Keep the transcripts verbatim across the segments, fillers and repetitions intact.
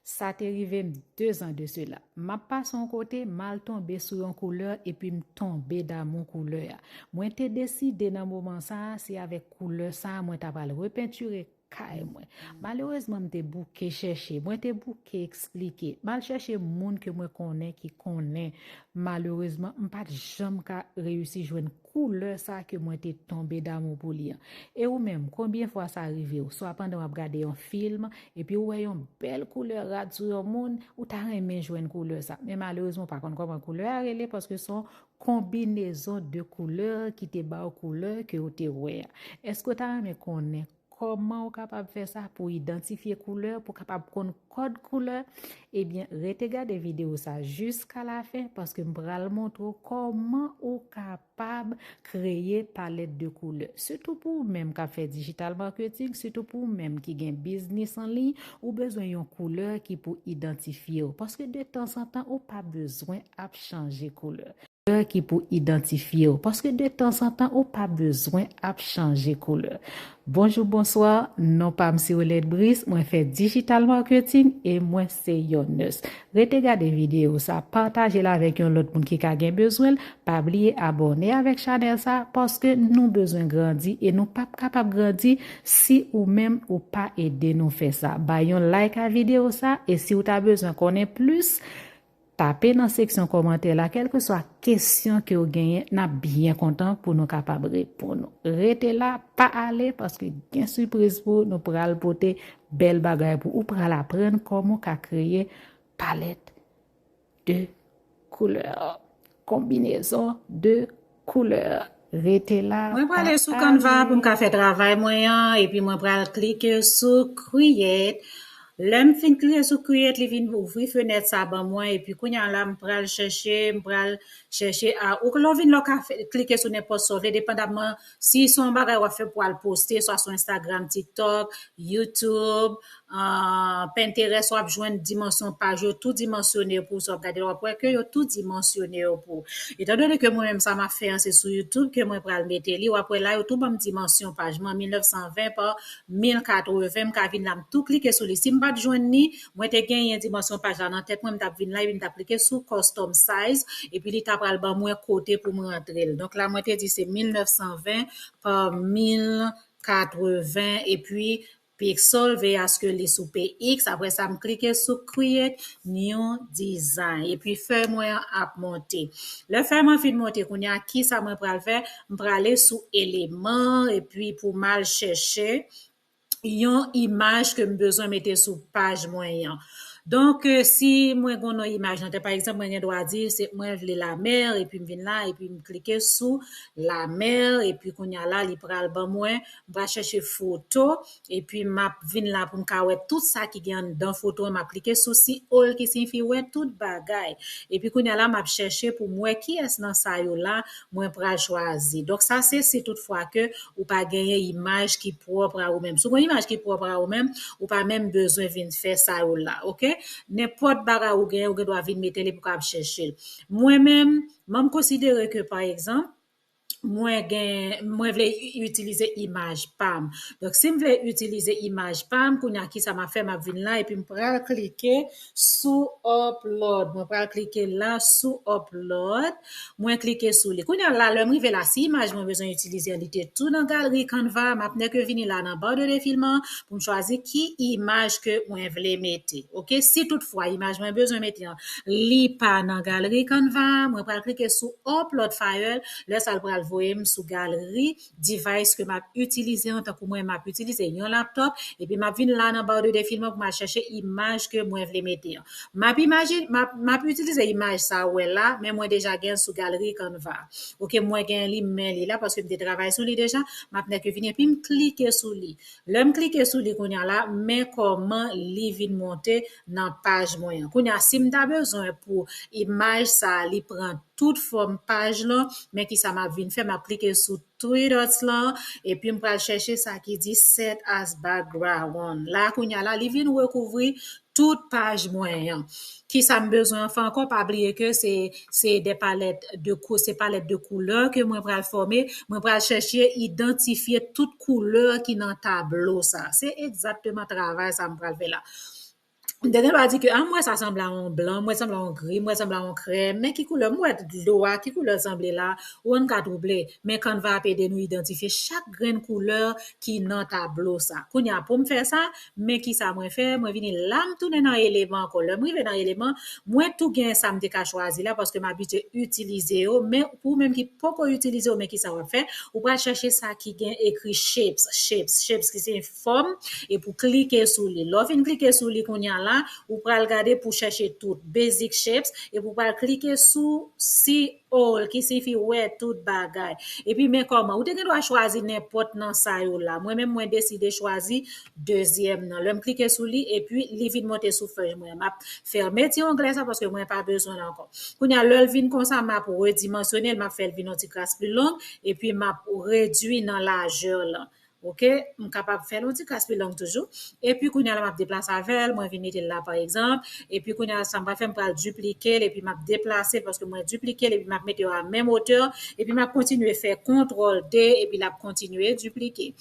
Sa te rive m dezan de sela. M ap pase yon kote, m al tonbe sou yon koulè epi m tonbe damou koulè a. Mwen te deside nan moman sa a, se avèk koulè sa a mwen ta pral repentire kay mwen. Malerezman, m te bouke chèche, mwen te bouke eksplike. M al chèche moun ke mwen konnen ki konnen. Malerezman, m pa t janm ka reyisi jwenn koulè sa ke mwen te tonbe damou pou li an. E ou menm, konbyen fwa sa rive w? Swa pandan w ap gade yon fim, epi ou wè yon bèl koulè rad sou yon moun, ou ta renmen jwenn koulè sa. Men malerezman, ou pa konn kòman koulè a rele, paske se yon konbinezon de koulè ki te ba w koulè ke w te wè a. Èske w ta renmen konnen kòman ou kapab fè sa pou idantifye koulè, pou kapab konn kòd koulè? Ebyen, rete gade videyo sa jiska lafen, paske m pral montre w kòman ou kapab kreye palèt de koulè. Sitou pou ou menm k ap fè digital marketing, sitou pou ou menm ki gen biznis an liy, ou bezwen yon koulè ki pou idantifye w. Paske de tanzantan, ou pa bezwen ap chanje koulè. Koulè ki pou idantifye w. Paske de tanzantan, ou pa bezwen ap chanje koulè. Bonjou, bonswa, non pa m se Olette Brice, mwen fè digital marketing e mwen se yon nurse. Rete gade videyo sa, pataje l avèk yon lòt moun ki ka gen bezwen l. Pa bliye abòne avèk chanèl sa, paske nou bezwen grandi e nou p ap kapab grandi si ou menm ou pa ede nou fè sa. Bay yon like a videyo sa e si w ta bezwen konnen plis, tape nan seksyon kòmantè la, kèlkeswa kesyon ke w genyen, n ap byen kontan pou nou kapab reponn ou. Rete la, pa ale, paske gen sipriz pou ou, nou pral pote bèl bagay pou ou. Ou pral aprann kòman w ka kreye palèt de koulè, konbinezon de koulè. Rete la. Mwen prale sou Canva pou m ka fè travay mwen an, epi mwen pral klike sou Create. Lè m fin klike sou Create, li vin ouvri fenèt sa ban mwen, epi kounye a la, m pral chèche, m pral chèche a, ou lè w vin la, w ka fè, klike sou nenpòt sa w vle, depandamman si se yon bagay w ap fè pou al poste, swa sou Instagram, TikTok, YouTube, ah, Pinterest, w ap jwenn dimansyon paj yo tou dimansyone yo pou ou. Si w ap gade, w ap wè ke yo tou dimansyone yo pou ou. Etandone ke mwen menm sa m ap fè an, se sou YouTube ke mwen pral mete li, w ap wè la, yo tou ban m dimansyon paj mwen, mil nèf san ven pa mil katreven, m ka vin la, m tou klike sou li. Si m pa t jwenn li, mwen te genyen dimansyon paj la nan tèt mwen, m t ap vin la, epi m t ap klike sou Custom Size, epi li ta pral ban mwen kote pou m rantre l. Donk la, mwen te di se mil nèf san ven pa mil katreven, epi pixel, veye aske li sou P X. Apre sa, m klike sou Create New Design. Epi fèy mwen an ap monte. Lè fèy mwen fin monte, kounye a, kisa mwen pral fè? M prale sou eleman, epi pou m al chèche yon imaj ke m bezwen mete sou paj mwen an. Donk, eh, si mwen gen yon imaj nan tèt, pa egzanp, mwen gen dwa di, se, mwen vle lamè, epi m vin la, epi m klike sou lamè, epi kounye a la, li pral ban mwen, m pral chèche foto, epi m ap vin la pou m ka wè tout sa ki gen anndan foto an, m ap klike sou see all ki siyifi wè tout bagay. Epi kounye a la, m ap chèche pou m wè kiyès nan sa yo la, mwen pral chwazi. Donk sa se si toutfwa ke ou pa genyen imaj ki pwòp a ou menm. Si w gen imaj ki pwòp a ou menm, ou pa menm bezwen vin fè sa yo la, oke? Nenpòt bagay ou genyen, ou gen dwa vin mete li pou w ka ap chèche l. Mwen menm, mwen m konsidere ke, pa egzanp, mwen gen, mwen vle i-, itilize imaj pa m. Donk, si m vle itilize imaj pa m, kounye a, kisa m ap fè? M ap vin la, epi m pral klike sou upload. Mwen pral klike la sou upload. Mwen klike sou li. Kounye a la, lè m rive la, si imaj mwen bezwen itilize an, li te tou nan galri Canva, m ap nèke vini la nan ba de defileman pou m chwazi ki imaj ke mwen vle mete. Oke, si toutfwa imaj mwen bezwen mete an, li pa nan galri Canva, mwen pral klike sou upload file. Lè sa, l pral voye m sou galri device ke m ap itilize an, tankou mwen, m ap itilize yon laptop, epi m ap vin la nan ba de defileman pou m al chèche imaj ke mwen vle mete an. M ap imaji-, m ap, m ap itilize imaj sa ou wè la, men mwen deja gen l sou galri Canva. Oke, mwen gen li, m men li la, paske m te travay sou li deja, m ap nèke vini, epi m klike sou li. Lè m klike sou li kounye a la, men kòman li vin monte nan paj mwen an. Kounye a, si m ta bezwen pou imaj sa a, li pran tout fòm paj lan, men kisa m ap vin fè, m ap klike sou three dots lan, epi m pral chèche sa ki di set as background. La, kounye a la, li vin rekouvri tout paj mwen an. Kisa m bezwen fè ankò? Pa bliye ke se, se de palèt de kou-, se palèt de koulè ke mwen pral fòme. Mwen pral chèche idantifye tout koulè ki nan tablo sa. Se egzakteman travay sa m pral fè la. M te gen dwa di ke, ah, m wè sa sanble a yon blan, m wè sanble a yon gri, m wè sanble a yon krèm, men ki koulè, m wè dlo a, ki koulè l sanble la, ou konn ka twouble. Men Canva ap ede nou idantifye chak grenn koulè ki nan tablo sa. Kounye a, pou m fè sa, men ki sa mwen fè, mwen vini la, m tounen nan eleman ankò. Lè m rive nan eleman, mwen tou gen sa m te ka chwazi la, paske m abitye itilize yo, men pou ou menm ki poko itilize yo, men ki sa w ap fè, ou pral chèche sa ki gen ekri shapes, shapes, shapes ki se fòm, epi w klike sou li. Lè w fin klike sou li kounye a la, ou pral gade pou chèche tout basic shapes, epi w pral klike sou see all, ki siyifi wè tout bagay. Epi men kòman, ou te gen dwa chwazi nenpòt nan sa yo la. Mwen menm, mwen deside chwazi dezyèm nan. Lè m klike sou li, epi li vin monte sou fèy mwen. M ap fèmen ti onglè sa paske mwen pa bezwen l ankò. Kounye a, lè l vin konsa, m ap redimansyone l, m ap fè l vin yon ti kras pli long, epi m ap redui nan lajè lan. Ok, m kapab fè l yon ti kras pli long toujou. Epi kounye a la, m ap deplase avè l, mwen vin mete l la, pa egzanp. Epi kounye a, sa m pral fè, m pral diplike l, epi m ap deplase l, paske mwen diplike l, epi m ap mete yo a menm wotè, epi m ap kontinye fè kontwòl D, epi l ap kontinye diplike.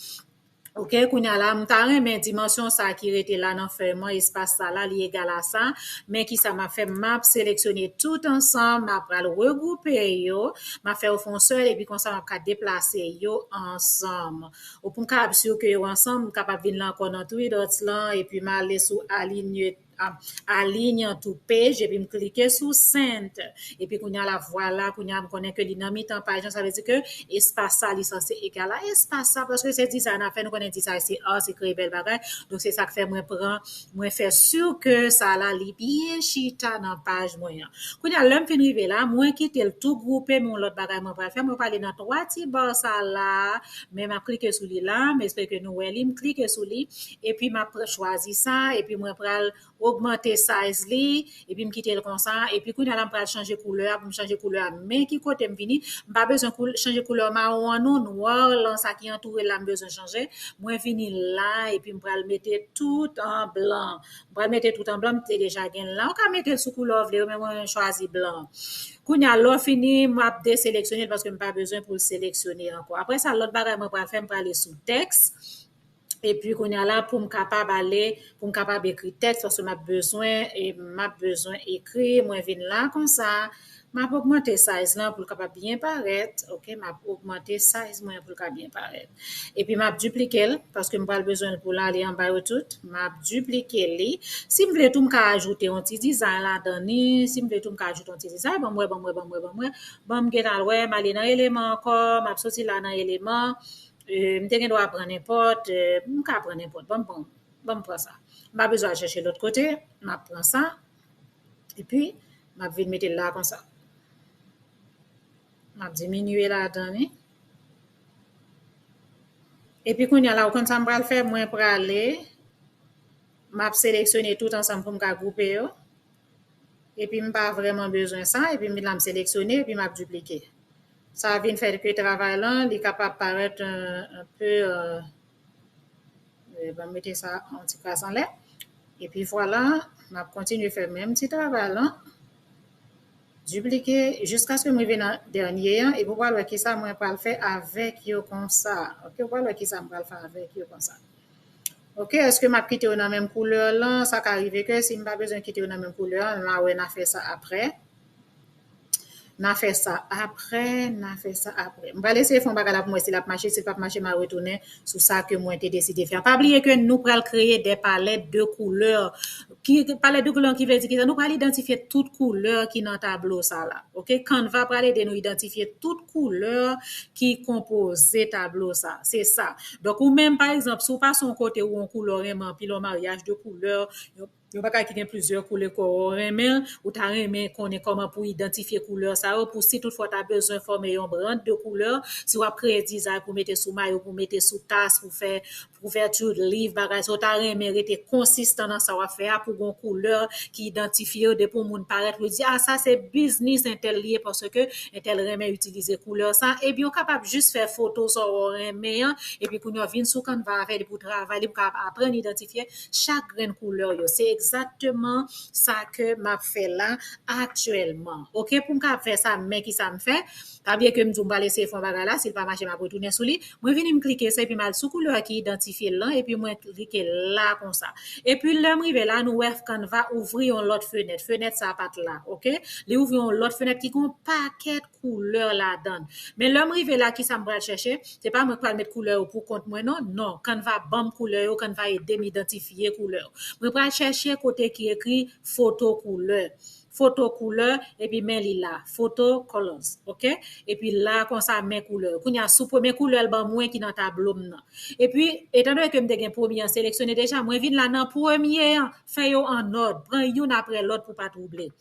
Ok, kounye a la, m ta renmen dimansyon sa ki rete la nan fèy mwen, espas sa la, li egal a sa. Men ki sa m ap fè, m ap seleksyone tout ansanm, m ap pral regwoupe yo, m ap fè yo fè yon sèl, epi konsa m ap ka deplase yo ansanm. Ou pou m kapab si ke yo ansanm, m kapab vin la ankò nan three dots lan, epi m ale sou alinye, ah, align to page, epi m klike sou center. Epi kounye a la, vwala, kounye a m konnen ke li nan mitan paj lan, sa vle di ke espas sa li sanse egal a espas sa, paske se dizay n ap fè, nou konnen dizay se art, se kreye bèl bagay. Donk se sa k fè mwen pran, mwen fè si ke sa la li byen chita nan paj mwen an. Kounye a, lè m fin rive la, mwen kite l tou gwoupe, men yon lòt bagay mwen pral fè, mwen pral ale nan twa ti ba sa la, men m ap klike sou li la, m espere ke nou wè li, m klike sou li, epi m ap chwazi sa, epi mwen pral ogmante size li, epi m kite l konsa, epi kounye a la m pral chanje koulè a, pou m chanje koulè a, men ki kote m vini, m pa bezwen koul-, chanje koulè mawon an non, nwa lan sa ki antoure l la m bezwen chanje, mwen vini la, epi m pral mete tout an blan, m pral mete tout an blan, m te deja gen l la, ou ka mete l sou koulè w vle yo, men mwen chwazi blan. Kounye a, lè w fini, m ap deseleksyone l paske m pa bezwen pou l seleksyone ankò. Apre sa, lòt bagay mwen pral fè, m pral ale sou tèks. Epi kounye a la, pou m kapab ale, pou m kapab ekri tèks, paske m ap bezwen, e m ap bezwen ekri, mwen vin la konsa, m ap ogmante size lan pou l kapab byen parèt, ok, m ap ogmante size mwen pou l ka byen parèt. Epi m ap diplike l, paske m pral bezwen l pou l ale anba yo tout, m ap diplike li. Si m vle tou, m ka ajoute yon ti dizay ladan li, si m vle tou, m ka ajoute yon ti dizay, ban m wè, ban m wè, ban m wè, ban m wè, ban m gentan al wè, m ale nan eleman ankò, m ap soti la nan eleman, E, m te gen dwa pran nenpòt, e, m ka pran nenpòt. Ban m pran, ban m pran sa. M pa bezwen al chèche lòt kote. M ap pran sa. Epi, m ap vin mete l la konsa. M ap diminye ladan li. Epi kounye a la, ou konn sa m pral fè? Mwen prale, m ap seleksyone tout ansanm pou m ka gwoupe yo. Epi m pa vrèman bezwen sa, epi m la m seleksyone, epi m ap diplike. Sa vin fè ke travay lan, li kapab parèt un, un peu, euh, euh, ban m mete sa yon ti kras anlè. Epi vwala, m ap kontinye fè menm ti travay lan. Diplike jiskaske m rive nan dènye an, epi w pral wè kisa mwen pral fè avèk yo konsa. Ok, w pral wè kisa m pral fè avèk yo konsa. Ok, èske m ap kite yo nan menm koulè lan? Sa ka rive ke si m pa bezwen kite yo nan menm koulè an, n a wè n a fè sa aprè. N a fè sa aprè, n a fè sa aprè. M pral eseye fè yon bagay la pou m wè si l ap mache. Si l p ap mache, m a retounen sou sa ke mwen te deside fè. Pa bliye ke nou pral kreye de palèt de koulè. Ki, palèt de koulè ki vle di ki sa? Nou pral idantifye tout koulè ki nan tablo sa la. Ok, Canva pral ede nou idantifye tout koulè ki konpoze tablo sa. Se sa. Donk, ou menm, pa egzanp, si w pase yon kote ou yon koulè w renmen anpil, yon maryaj de koulè, yon, yon bagay ki gen plizyè koulè ke w renmen, ou ta renmen konnen kòman pou idantifye koulè sa yo, pou si toutfwa w ta bezwen fòme yon brand de koulè, si w ap kreye dizay pou mete sou mayo, pou mete sou tas, pou fè kouvèti liv, bagay sa, ou ta renmen rete konsistan nan sa w ap fè a, pou gon koulè ki idantifye w, depi yon moun parèt, ou di, a, sa se biznis entèl li ye, paske entèl renmen itilize koulè sa, ebyen, ou kapab jis fè foto sa w renmen an, epi kounye a w vin sou Canva avè li pou travay li, pou kapab aprann idantifye chak grenn koulè yo. Se egzakteman sa ke m ap fè la aktyèlman. Oke, pou m ka fè sa, men ki sa m fè. Pa bliye ke m di w m pral eseye fè yon bagay la, si l pa mache, m ap retounen sou li. Mwen vini, m klike sa, epi m al sou koulè ki idantifye l lan, epi mwen klike la konsa. Epi lè m rive la, nou wè Canva ouvri yon lòt fenèt. Fenèt sa pa t la, oke? Li ouvri yon lòt fenèt ki gen yon pakèt koulè ladan l. Men lè m rive la, ki sa m pral chèche? Se pa mwen k pral met koulè yo pou kont mwen, non. Non, Canva ban m koulè yo, Canva ede m idantifye koulè yo. Mwen pral chèche kote ki ekri foto koulè. Foto koulè, epi men li la. Foto colors, oke? Epi la, konsa, men koulè yo. Kounye a, sou premye koulè l ban mwen ki nan tablo m nan. Epi, etandone ke m te gen premye an seleksyone deja, mwen vin la nan premye an, fè yo an òd, pran youn apre lòt pou pa twouble.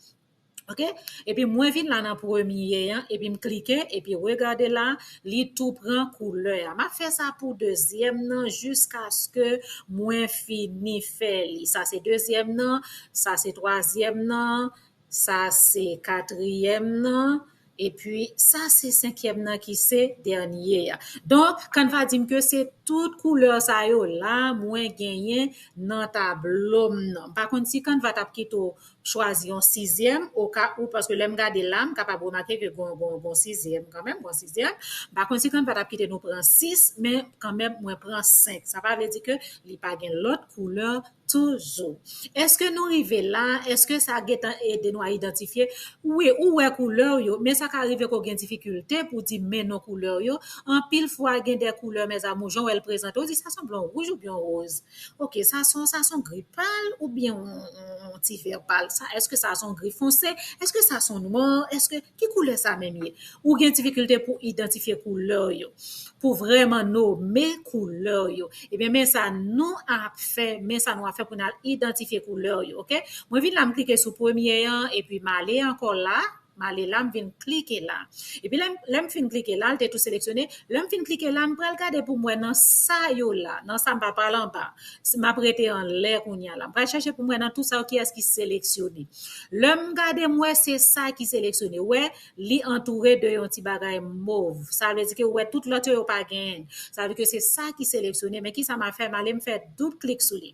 Oke? Epi mwen vin la nan premye an, epi m klike, epi regade la, li tou pran koulè a. M ap fè sa pou dezyèm nan jiskaske mwen fini fè li. Sa se dezyèm nan, sa se twazyèm nan, sa se katriyèm nan, epi sa se senkyèm nan ki se dènye a. Donk, Canva di m ke se tout koulè sa yo la mwen genyen nan tablo m nan. M pa konn si Canva t ap kite w chwazi yon sizyèm, oka ou, paske lè m gade la, m kapab remake ke gon, gon, gon sizyèm kanmenm, gon sizyèm. M pa konn si Canva t ap kite nou pran sis, men kanmenm mwen pran senk. Sa pa vle di ke li pa gen lòt koulè toujou. Èske nou rive la? Èske sa gentan ede nou a idantifye? Wi, ou wè koulè yo, men sa ka rive ke w gen difikilte pou di men non koulè yo. Anpil fwa, gen de koulè, mes amours, jan w wè l prezante, ou di sa sanble yon wouj oubyen yon woz. Oke, sa se yon, sa se yon gri pal oubyen yon, yon, yon ti vè pal. Sa, èske sa se yon gri fonse? Èske sa se yon nwa? Èske, ki koulè sa menm ye? Ou gen difikilte pou idantifye koulè yo, pou vrèman nome koulè yo. Ebyen, men sa nou ap fè, men sa nou ap fè pou n al idantifye koulè yo, oke? Mwen vin la, m klike sou premye an, epi m ale ankò la, m ale la, m vin klike la. Epi lè m, lè m fin klike la, l te tou seleksyone. Lè m fin klike la, m pral gade pou m wè nan sa yo la, nan sa m pa pale anba. Si m ap rete anlè kounye a la. M pral chèche pou m wè nan tout sa yo kiyès ki seleksyone. Lè m gade, m wè se sa ki seleksyone. Wè, li antoure de yon ti bagay mov. Sa vle di ke w wè tout lòt yo, yo pa genyen. Sa vle di ke se sa ki seleksyone. Men ki sa m ap fè? M ale m fè doub klik sou li.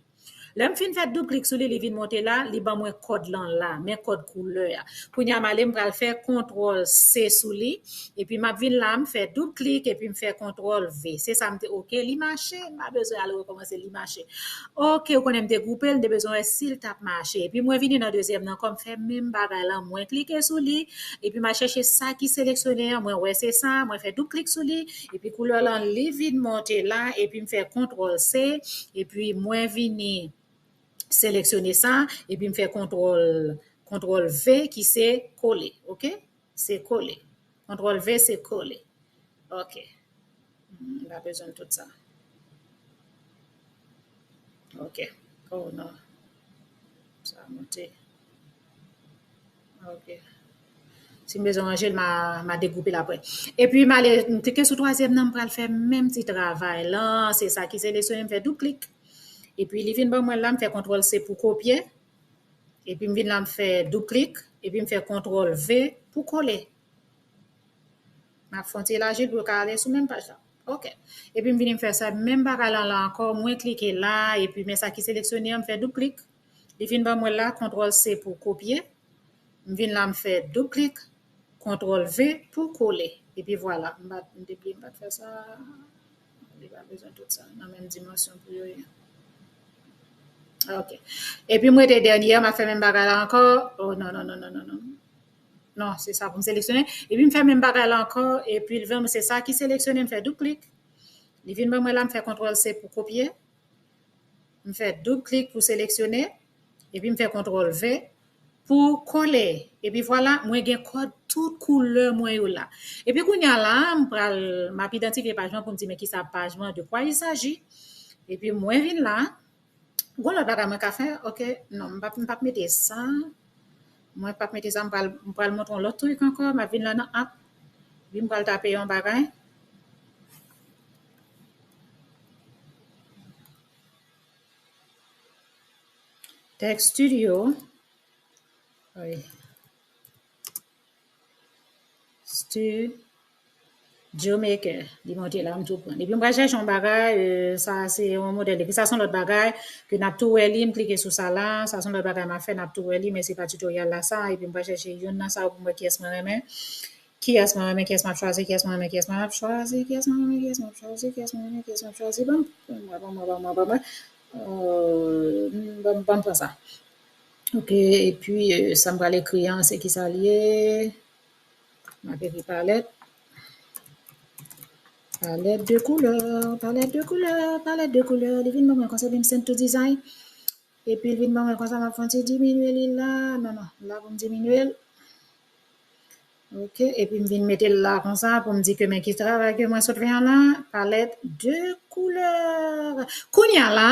Lè m fin fè doub klik sou li, li vin monte la, li ban mwen kòd lan la, men kòd koulè a. Kounye a, m ale, m pral fè kontwòl C sou li, epi m ap vin la, m fè doub klik, epi m fè kontwòl V. Se sa m te, oke, li mache, m pa bezwen al rekòmanse, li mache. Oke, ou konnen m te gwoupe l, m te bezwen wè si l t ap mache. Epi mwen vini nan dezyèm nan, kòm fè menm bagay la, mwen klike sou li, epi m al chèche sa ki seleksyone an, mwen wè se sa, mwen fè doub klik sou li, epi koulè lan, li vin monte la, epi m fè kontwòl C, epi mwen vini seleksyone sa, epi m fè kontwòl, kontwòl V ki se kole, oke? Se kole. Kontwòl V se kole. Oke. M pa bezwen tout sa. Oke. Oh non. Sa monte. Oke. Si m bezwen ranje l, m a, m a degwoupe l apre. Epi m ale, m klike sou twazyèm nan, m pral fè menm ti travay lan. Se sa ki seleksyone, m fè doub klik. Epi li vin ban mwen la, m fè kontwòl C pou kopye. Epi m vin la, m fè doub klik. Epi m fè kontwòl V pou kole. M ap fè yon ti elaji l pou yo ka ale sou menm paj la. Oke. Epi m vini m fè sa menm bagay lan la ankò. Mwen klike la, epi men sa ki seleksyone an, m fè doub klik. Li vin ban mwen la, kontwòl C pou kopye. M vin la, m fè doub klik, kontwòl V pou kole. Epi vwala, m pa, m te bliye m pa t fè sa. Li pa bezwen tout sa nan menm dimansyon pou yo ye. Oke. Epi m rete dènye a, m ap fè menm bagay la ankò. Oh, non, non, non. Non, se sa pou m seleksyone. Epi m fè menm bagay la ankò. Epi l vin, se sa ki seleksyone, m fè doub klik. Li vin ban mwen la, m fè kontwòl C pou kopye. M fè doub klik pou seleksyone. Epi m fè kontwòl V pou kole. Epi vwala, mwen gen kòd tout koulè mwen yo la. Epi kounye a la, m pral, m ap idantifye paj mwen pou m di, men ki sa paj mwen, de quoi il s'agit. Epi mwen vin la. Gon lòt bagay mwen ka fè? Oke, non, m p ap, m p ap mete sa. Mwen p ap mete sa, m pral, m pral montre yon lòt trik ankò. M ap vin la nan app. Epi m pral tape yon bagay. Text Studio. Wi. Stu-, Geomaker, li monte la, m tou pran. Epi m pral chèche yon bagay, euh, sa se yon modèl de, sa se yon lòt bagay, ke n ap tou wè li, m klike sou sa la, sa se yon lòt bagay m ap fè, n ap tou wè li, men se pa tutorial la sa, epi m pral chèche youn nan sa yo pou m wè kiyès mwen renmen. Kiyès mwen renmen, kiyès m ap chwazi, kiyès mwen renmen, kiyès m ap chwazi, kiyès mwen renmen, kiyès m ap chwazi, kiyès mwen renmen, kiyès m ap chwazi, ban m, ban m, ban m, ban m, ban m, ban m, euh, ban m, ban m pran sa. Ok, epi, euh, sa m pral ekri an, se ki sa l ye? M ap ekri palèt. Palèt de koulè, palèt de koulè, palèt de koulè. Li vin ban mwen konsa, epi m send to design. Epi l vin ban mwen konsa, m ap fè yon ti diminye li la. Non, non, la pou m diminye l. Ok, epi m vin mete l la konsa pou m di ke men ki travay ke mwen sot fè an la, palèt de koulè. Kounye a la,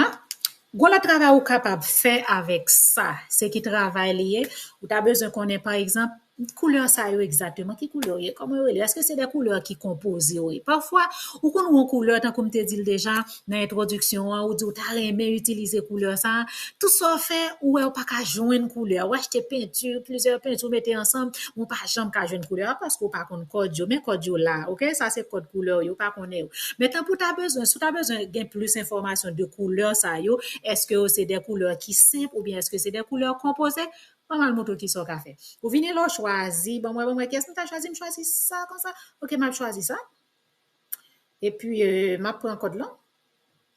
gon lòt travay ou kapab fè avèk sa, se ki travay li ye, ou ta bezwen konnen, pa egzanp, koulè sa yo egzakteman, ki koulè yo ye, kòman yo rele, èske se de koulè ki konpoze yo ye? Pafwa, ou konn wè yon koulè, tankou m te di l deja nan entwodiksyon an, ou di ou ta renmen itilize koulè sa, tout sa w fè, ou wè ou pa ka jwenn koulè, ou achte penti, plizyè penti ou mete ansanm, men ou pa janm ka jwenn koulè a, paske ou pa konn kòd yo, men kòd yo la, ok? Sa se kòd koulè yo, ou pa konnen yo. Men tankou w ta bezwen, si w ta bezwen gen plis enfòmasyon de koulè sa yo, èske yo se de koulè ki senp oubyen èske se de koulè konpoze? Ban m al montre w kisa w ka fè. Ou vini la, w chwazi, ban mwen, ban mwen, kiyès m ta chwazi? M chwazi sa konsa. Ok, m ap chwazi sa. Epi, euh, m ap pran kòd lan.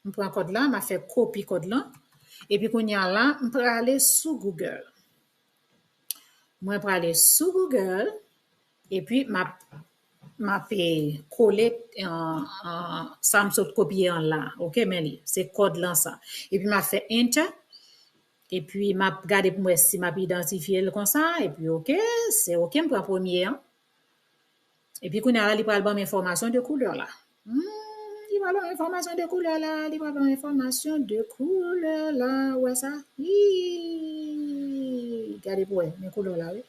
M pran kòd lan, m ap fè kopi kòd lan. Epi kounye a la, m prale sou Google. Mwen prale sou Google, epi m ap, m ap, eh, kole, eh, eh, sa m sot kopye an la. Ok, men li, se kòd lan sa. Epi m ap fè enter. Epi m ap gade pou m wè si m ap idantifye l konsa. Epi ok, se ok, m pran premye an. Epi kounye a la, li pral ban m enfòmasyon de koulè la. Hmm, li pral ban m enfòmasyon de koulè la, li pral ban m enfòmasyon de koulè la. Ou wè sa? Ii, gade pou wè, men koulè la, wi.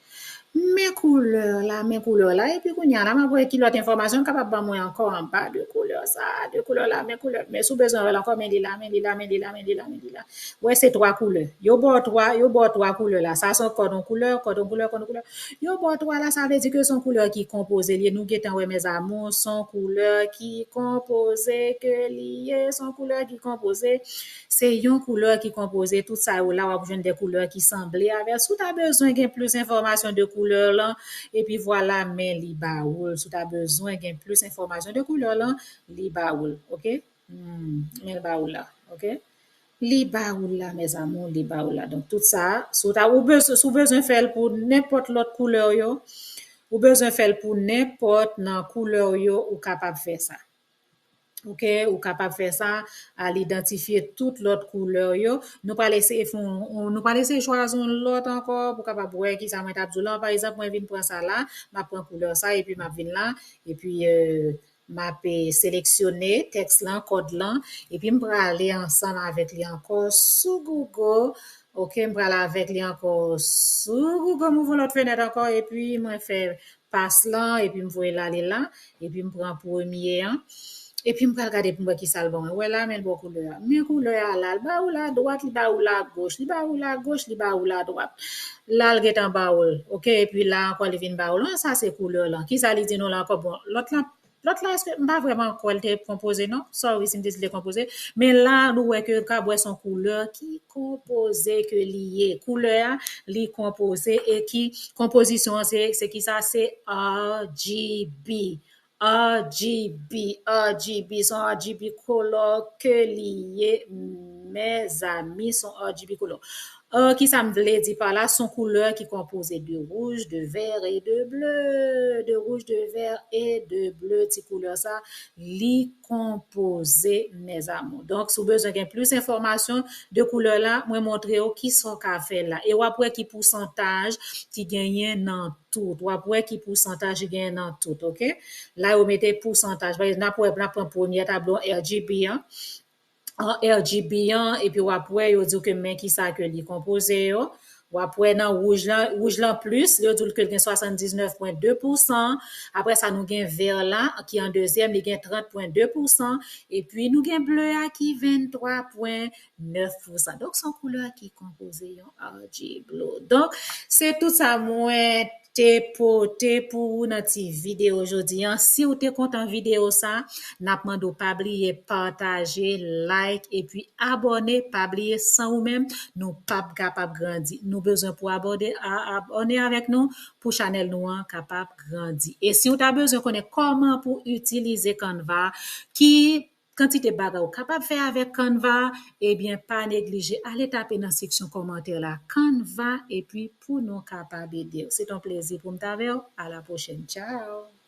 Men koulè la, men koulè la. Epi kounye a la, m ap wè ki lòt enfòmasyon l kapab ban mwen ankò anba de koulè sa, de koulè la, men koulè. Men si w bezwen wè l ankò, men li la, men li la, men li la, men li la, men li la. Wè, se twa koulè. Yo ba w twa, yo ba w twa koulè la. Sa se yon kòd yon koulè, kòd yon koulè, kòd yon koulè. Yo ba w twa la, sa vle di ke se yon koulè ki konpoze l ye. Nou gentan wè, mes amours, se yon koulè ki konpoze ke li ye, se yon koulè ki konpoze. Se yon koulè ki konpoze tout sa yo la, w ap jwenn de koulè ki sanble avè l. Si w ta bezwen gen plis enfòmasyon de koulè lan, epi vwala, men li ba ou l. Si w ta bezwen gen plis enfòmasyon de koulè lan, li ba ou l, ok? Hmm, men l ba ou la, ok? Li ba ou la, mes amours, li ba ou la. Donk, tout sa, si w ta, ou bezwen, si w bezwen fè l pou nenpòt lòt koulè yo, ou bezwen fè l pou nenpòt nan koulè yo, ou kapab fè sa. Ok, ou kapab fè sa, al idantifye tout lòt koulè yo. Nou pral eseye fè yon, nou pral eseye chwazi yon lòt ankò pou kapab wè kisa mwen t ap di w la. Pa egzanp, mwen vin pran sa la, m ap pran koulè sa, epi m ap vin la, epi, euh, m ap, eh, seleksyone tèks lan, kòd lan, epi m prale ansanm avèk li ankò sou Google. Ok, m prale avèk li ankò sou Google, m ouvri yon lòt fenèt ankò, epi mwen fè pas lan, epi m voye l ale la, epi m pran premye an. Epi m pral gade pou m wè kisa l ban mwen. Wè la, men l ba w koulè a. Men koulè a la, l ba ou la dwat, li ba ou la goch, li ba ou la goch, li ba ou la dwat. La, l gentan ba ou l. Ok, epi la ankò, li vin ba ou l. Sa se koulè lan. Kisa li di nou la ankò? Bon, lòt lan, lòt la, èske, m pa vrèman kwè l te konpoze, non? Sorry si m te di l te konpoze. Men la, nou wè ke kabwè se yon koulè ki konpoze ke li ye. Koulè a, li konpoze e ki konpozisyon an, se, se kisa? Se R G B. R G B, R G B, se yon R G B color ke li ye, mezanmi, se yon R G B color. Euh, kisa m vle di pa la? Se yon koulè ki konpoze de wouj, de vè e de ble. De wouj, de vè e de ble, ti koulè sa, li konpoze, mes amours. Donk, si w bezwen gen plis enfòmasyon de koulè la, mwen montre w kisa w ka fè la. E w ap wè ki pousantaj ki genyen nan tout. W ap wè ki pousantaj ki genyen nan tout, ok? La, yo mete pousantaj. Pa egzanp, n ap wè, n ap pran premyè tablo R G B an. An R G B an, epi w ap wè, yo di w ke men kisa ke li konpoze yo. W ap wè nan wouj lan, wouj lan plis, yo di w ke l gen swasanndiznèf pwen de pousan. Apre sa, nou gen vè la, ki an dezyèm, li gen trant pwen de pousan. Epi, nou gen ble a ki venntwa pwen nèf pousan. Donk, se yon koulè ki konpoze yon R G Blue. Donk, se tout sa mwen te pote pou ou nan ti videyo jodi an. Si w te kontan videyo sa, n ap mande w pa bliye pataje, like, epi abòne. Pa bliye, san ou menm, nou p ap kapab grandi. Nou bezwen pou abòne, a- abòne avèk nou pou chanèl nou an kapab grandi. E si w ta bezwen konnen kòman pou itilize Canva, ki kantite bagay ou kapab fè avèk Canva, ebyen, pa neglije ale tape nan seksyon kòmantè la Canva, epi pou nou kapab ede w. Se t on plezi pou m t avè w. A la pwochèn. Tchao!